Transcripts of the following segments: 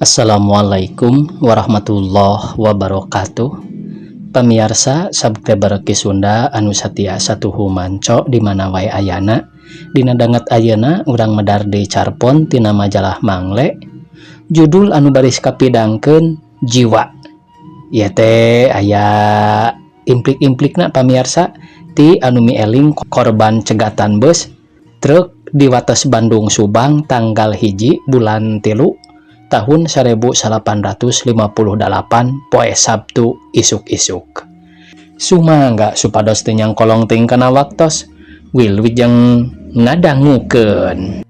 Assalamualaikum warahmatullahi wabarakatuh. Pamiarsa subscriber Ki Sunda anu satia satuhu manco di mana wae ayana. Dina danget ayeuna urang medar deui carpon tina majalah Mangle, judul anu baris kapidangkeun Jiwa. Ieu teh aya implik-implikna, pamiarsa, ti anu mieling korban cegatan bus truk di wates Bandung Subang tanggal 1 bulan 3 tahun 1858, poe Sabtu isuk-isuk. Sumangga supados teu nyangkolong teuing kana waktos, wilujeng ngadangukeun.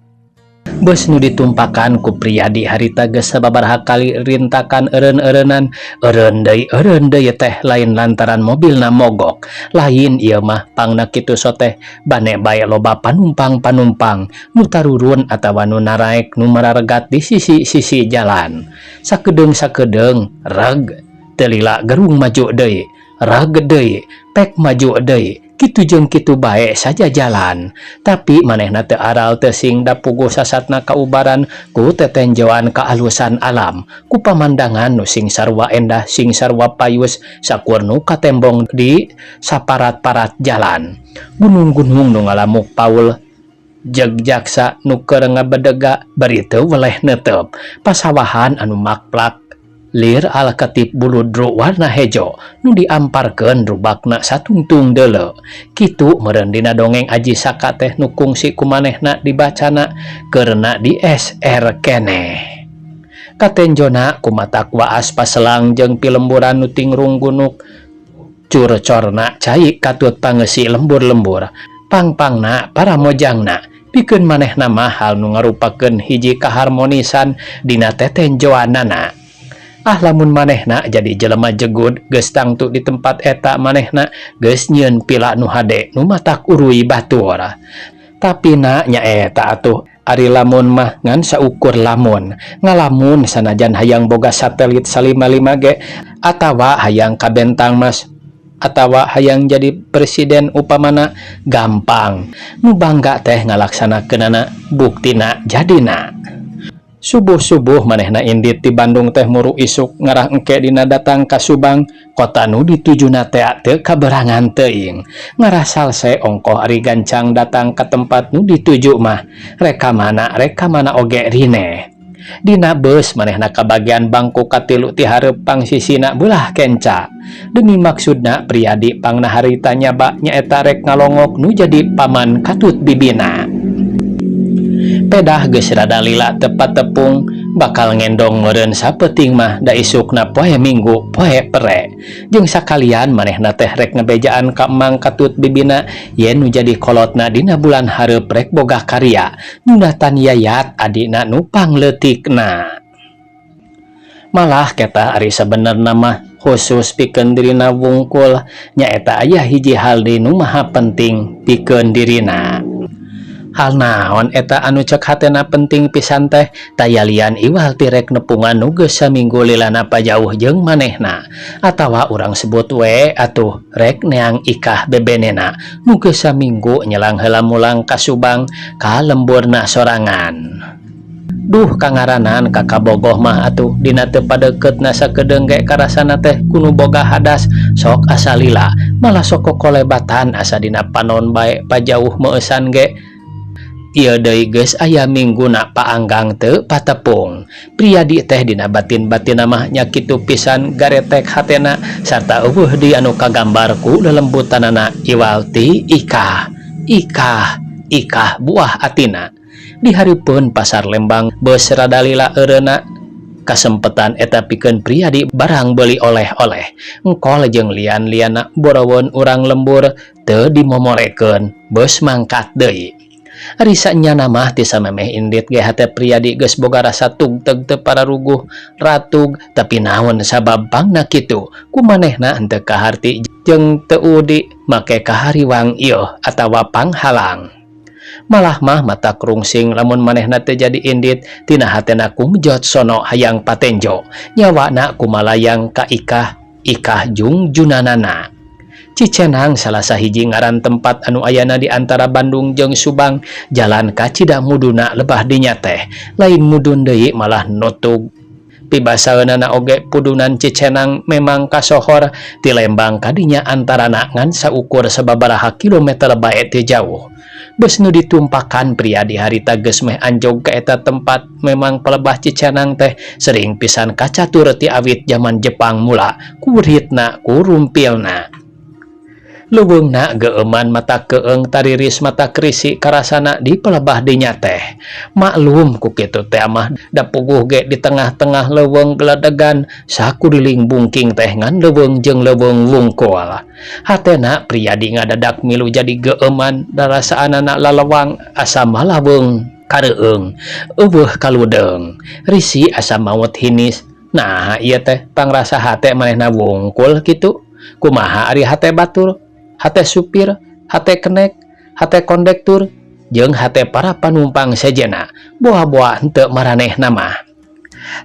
Bus nu ditumpakan ku Priyadi harita geus sababaraha kali rintakan eureun-eureunan, eureun deui, eureun deui. Teh lain lantaran mobilna mogok, lain ieu mah. Pangna kitu soteh bane bae loba panumpang-panumpang nu tarurun atawa nu naraek, nu mararegat di sisi-sisi jalan. Sakedeung-sakedeung reg, teu lila gerung maju deui, reg deui, pek maju deui, kitu jeung kitu bae saja jalan. Tapi manehna teu aral teu sing, da puguh sasatna kaubaran ku tetenjoan kaalusan alam, ku pamandangan nu sing sarua endah, sing sarua payus, sakur nu katembong di saparat-parat jalan, gunung-gunung nu ngalamuk paul jeg jaksa nu keur ngabedega bari teu weleh neuteup, pasawahan anu makplak lir alkatip buludru warna hejo nu diamparkeun rubakna satungtung deuleu. Kitu meureun dina dongeng Aji Saka teh nu kungsi ku manehna dibacana keurna di SR keneh. Katenjona ku matak waas paselang jeung pilemburan nu tingrung gunuk, curcorna cai katut pangeusi lembur-lembur, pangpangna para mojangna. Pikeun manehna mah hal nu ngarupakeun hiji kaharmonisan dina tetenjoanana. Ah, lamun manehna jadi jelema jegud, geus tangtu di tempat eta manehna geus nyieun pila nu hade nu matak uruy batur. Tapi na nyaeta atuh, ari lamun mah ngan saukur lamun ngalamun. Sanajan hayang boga satelit 5 5 ge atawa hayang ka Bentang Mas atawa hayang jadi presiden upamana, gampang nu bangga teh ngalaksanakeunana, buktina jadina. Subuh-subuh manehna indit di Bandung teh muru isuk, ngarah engke dina datang ka Subang, kota nu ditujuna teh teu kaberangan teuing. Ngarah salse ongkoh ari gancang datang ka tempat nu dituju mah, reka mana reka mana oge rineh. Dina bus manehna kabagian bangku katilu ti hareup, pangsisina belah kenca. Demi maksudna Priyadi pangna harita nyaba, nyaeta rek ngalongok nu jadi paman katut bibina. Pedah geus rada lila tepat tepung, bakal ngendong meureun sapeuting mah, da isukna poe Minggu, poe pere. Jeung sakalian manehna teh rek ngebejaan ka emang katut bibina yen nu jadi kolotna dina bulan hareup rek boga karya nyunatan Yayat, adina nu pangleutikna. Malah keta ari sabenerna mah khusus pikeun dirina wungkul, nyaeta aya hiji hal deui nu maha penting pikeun dirina. Hal naon eta anu cek hatena penting pisan teh? Taya lian iwal ti rek nepungan nu geus saminggu lilana pajauh jeung manehna, atawa urang sebut we atuh rek neang Ikah, bebenena nu geus saminggu nyelang heula mulang ka Subang ka lemburna sorangan. Duh, kangaranan ka kabogoh mah atuh dina teu padeuketna sakedeung ge karasana teh kudu boga hadas. Sok asa lila, malah sok kokolebatan, asa dina panon bae pajauh meueusan ge. Ieu deui geus aya mingguna paanggang teu patepung. Priyadi teh dina batin-batinna mah nya kitu pisan garetek hatena, sarta euweuh deui anu kagambar ku lelembutanana iwal ti Ikah, Ikah, Ikah buah atina. Di hareupeun pasar Lembang beus rada lila eureunna. Kasempetan eta pikeun Priyadi barang beuli oleh-oleh, engkol jeung lian-lianna. Boroweun urang lembur teu dimomorekeun, beus mangkat deui. Ari sanyana mah ti samemeh indit ge hate Priyadi geus boga rasa tugteg teu pararuguh ratug. Tapi naon sabab pangna kitu, ku manehna henteu kaharti jeung teu udi make kahariwang ieu atawa panghalang. Malah mah matak rungsing lamun manehna teu jadi indit. Tina hatena kumjot sono hayang patenjo nyawana kumalayang ka Ikah, Ikah jung junanana. Cicenang salah sahiji ngaran tempat anu ayana di antara Bandung jeung Subang, jalan ka Cidamuduna. Lebah dinya teh lain mudun deui, malah nutug. Pibasaeunana oge pudunan Cicenang memang kasohor ti Lembang ka dinya antarana ngan saukur sababaraha kilometer bae teu jauh. Bus nu ditumpakan Priyadi harita geus meh anjog ka eta tempat memang pelebah Cicenang teh sering pisan kacatur ti awit jaman Jepang mula kuritna ku rumpilna. Leuweungna geueuman mata keung tariris mata krisi karasana di pelebah dinya teh. Maklum ku kitu teh mah da puguh ge di tengah-tengah leuweung geledegan sakuriling bungking teh ngan leuweung jeung leuweung wungkul. Hatena Priyadi ngadadak milu jadi geueuman darasaanana lalewang asa malaweung kareueung eueuh kaludeung. Risi asa maot hinis. Naha ieu teh pangrasa hate manehna wungkul kitu? Kumaha ari hate batur? Hate supir, hate kenek, hate kondektur, jeung hate para panumpang sejenna boa-boa henteu maranehna mah.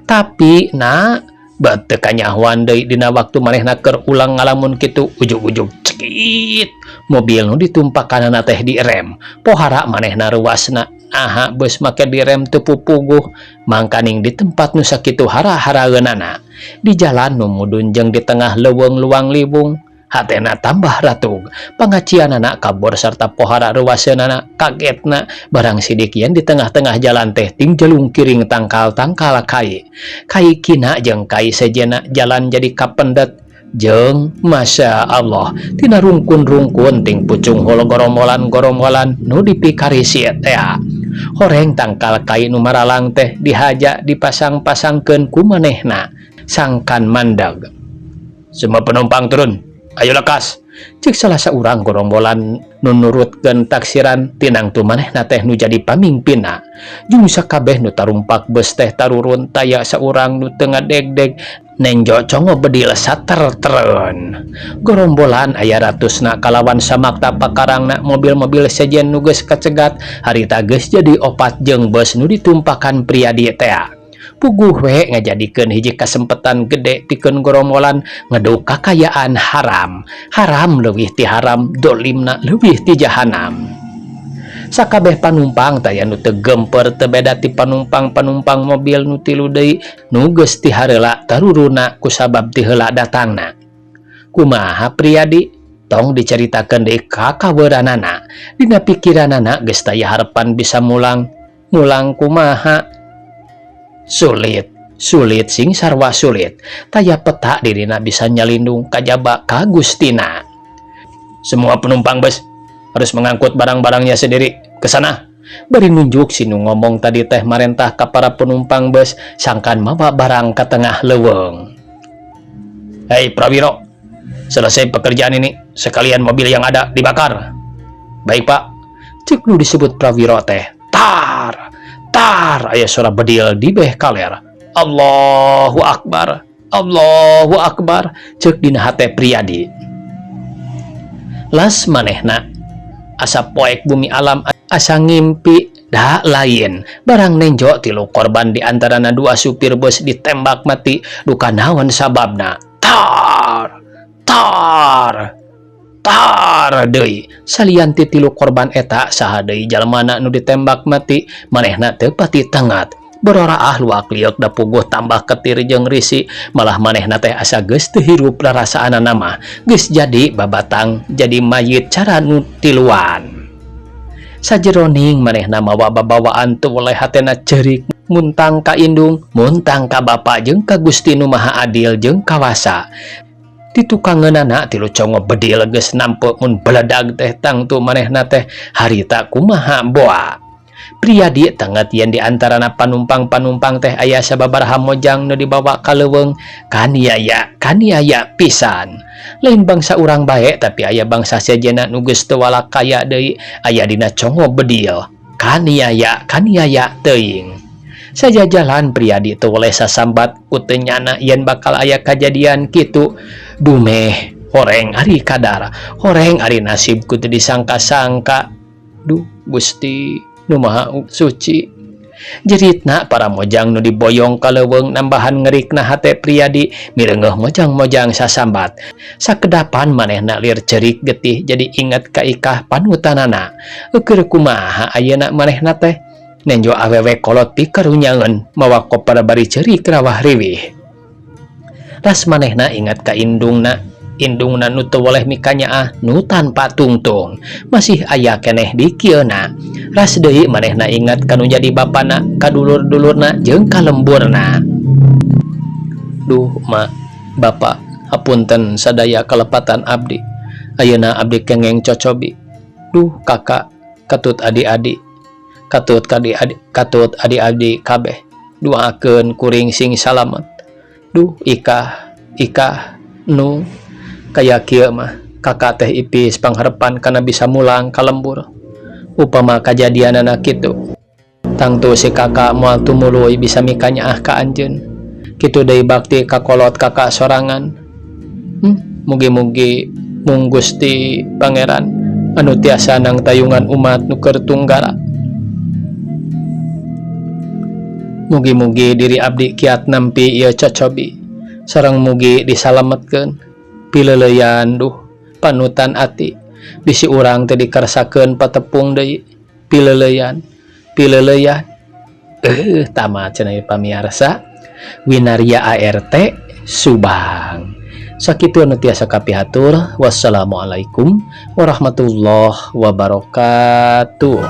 Tapi na bet teu kanyahoan deui dina waktu manehna keur ulang ngalamun kitu ujug-ujug cekit mobil nu ditumpakanana teh direm pohara manehna ruasna aha bus make direm teu pupuguh mangkaning di tempat nu sakitu hara-haraeunana di jalan nu mudun jeung di tengah leuweung luang liwung. Hatena tambah ratug pangacianana kabur serta pohara ruaseunana kagetna barang sidik yen di tengah-tengah jalan teh ting jelungkiring tangkal-tangkal kai kai kina jeung kai sejena jalan jadi kapendet jeung Masya Allah tina rungkun-rungkun ting pucung holo gorombolan-gorombolan nu dipikarisi teh horeng tangkal kai nu maralang teh dihaja dipasang-pasangkeun ku manehna sangkan mandag. Semua penumpang turun. Ayo lekas. Cek salah saurang gorombolan nu nurutkeun taksiran tinangtu manehna teh nu jadi pamimpinna. Jeung sakabeh nu tarumpak bus teh tarurun taya saurang nu teu ngadegdeg nenjo congo bedil saterteren. Gorombolan aya ratusna kalawan samakta pakarangna mobil-mobil sejen nu geus kacegat harita geus jadi opat jeung bus nu ditumpakan Priyadi tea. Puguh we ngajadikeun hiji kasempetan gede pikeun gorombolan ngeduk kakayaan haram. Haram leuwih ti haram, dolimna leuwih ti jahanam. Sakabeh panumpang taya nu teu gemper teu beda ti panumpang-panumpang mobil nu tilu deui nu geus tihareula taruruna kusabab ti heula datangna. Kumaha Priyadi? Tong dicaritakeun deui kakaweuranana. Dina pikiranana geus taya harepan bisa mulang. Mulang kumaha? Sulit, sulit sing sarwa sulit. Taya peta dirina bisa nyalindung kajaba ka Gustina. Semua penumpang bus harus mengangkut barang-barangnya sendiri ke sana. Bari nunjuk si nu ngomong tadi teh marentah ka para penumpang bus sangkan mawa barang ke tengah leuweung. Hei Prawiro, selesai pekerjaan ini, sekalian mobil yang ada dibakar. Baik pak, cek nu disebut Prawiro teh. Tar, tar, aya suara bedil di beh kaler. Allahu Akbar, Allahu Akbar, cek dina hate Priyadi. Las manehna asa poek bumi alam asa ngimpi da lain barang nenjo tilu korban di antarana dua supir bus ditembak mati duka naon sababna. Tar tar tar deui salian ti tilu korban eta saha deui jalmana nu ditembak mati manehna teu pati tengat bororaah luak liuk da puguh tambah ketir jeung risi malah manehna teh asa geus teu hirup rarasaanana mah geus jadi babatang jadi mayit cara nu tiluan. Sajeroning manehna mawa babawaan teu weleh hatena ceurik muntang ka indung muntang ka bapa jeung ka Gusti nu Maha Adil jeung kawasa. Di tukangeunana tilu congo bedil geus nampe mun beledag teh tangtu manehna teh harita kumaha boa. Priyadi tenget yen di antarana panumpang-panumpang teh aya sababaraha mojang nu dibawa ka leuweung kaniaya kaniaya pisan. Lain bangsa urang bae tapi aya bangsa sejenna nu geus teu walakaya deui aya dina congo bedil kaniaya kaniaya teuing. Sajajalan Priyadi teu weleh sasambat ku teu nyana yen bakal aya kajadian kitu. Dumeh horeng ari kadar horeng ari nasib ku teu disangka-sangka. Duh Gusti nu Maha Suci. Jeritna para mojang nu diboyong ka leuweung nambahan ngerikna hate Priyadi mireungeuh mojang-mojang sasambat. Sakedapan manehna lir cerik getih jadi inget ka ikah panutanana. Eukeur kumaha ayeuna manehna teh? Nenjo awewe kolot pikarunyaeun mawa koper bari ceurik rawah riwih. Ras manehna ingat ka indungna, indungna nu teu woleh mikanyaah nu tanpa tungtung masih aya keneh di kieuna. Ras deui manehna ingat ka nu jadi bapana, ka dulur-dulurna jeung ka lemburna. Duh ma, bapa, hapunten sadaya kalepatan abdi. Ayeuna abdi kengeng cocobi. Duh kakak, katut adi-adi, katut kadi adi, katut adi-adi kabeh. Duakeun kuring sing salamet. Duh Ikah, Ikah, nu kaya kieu mah kakak teh ipis pangharepan kana bisa mulang ka lembur. Upama kajadianana kitu, tangtu si kakak moal tumuluy bisa mikanyaah ka anjeun. Kitu deui bakti ka kolot kakak sorangan. Mugi-mugi mung Gusti Pangeran anu tiasa nangtayungan umat nu keur tunggara. Mugi-mugi diri abdi kiat nampi ieu cocobi sareng mugi disalametkeun pileuleuyan duh panutan ati bisi urang teh dikersakeun patepung deui pileuleuyan pileuleuyan tamat cenah ieu pamiarsa. Winaria ART Subang. Sakitu anu tiasa kapihatur. Wassalamualaikum warahmatullahi wabarakatuh.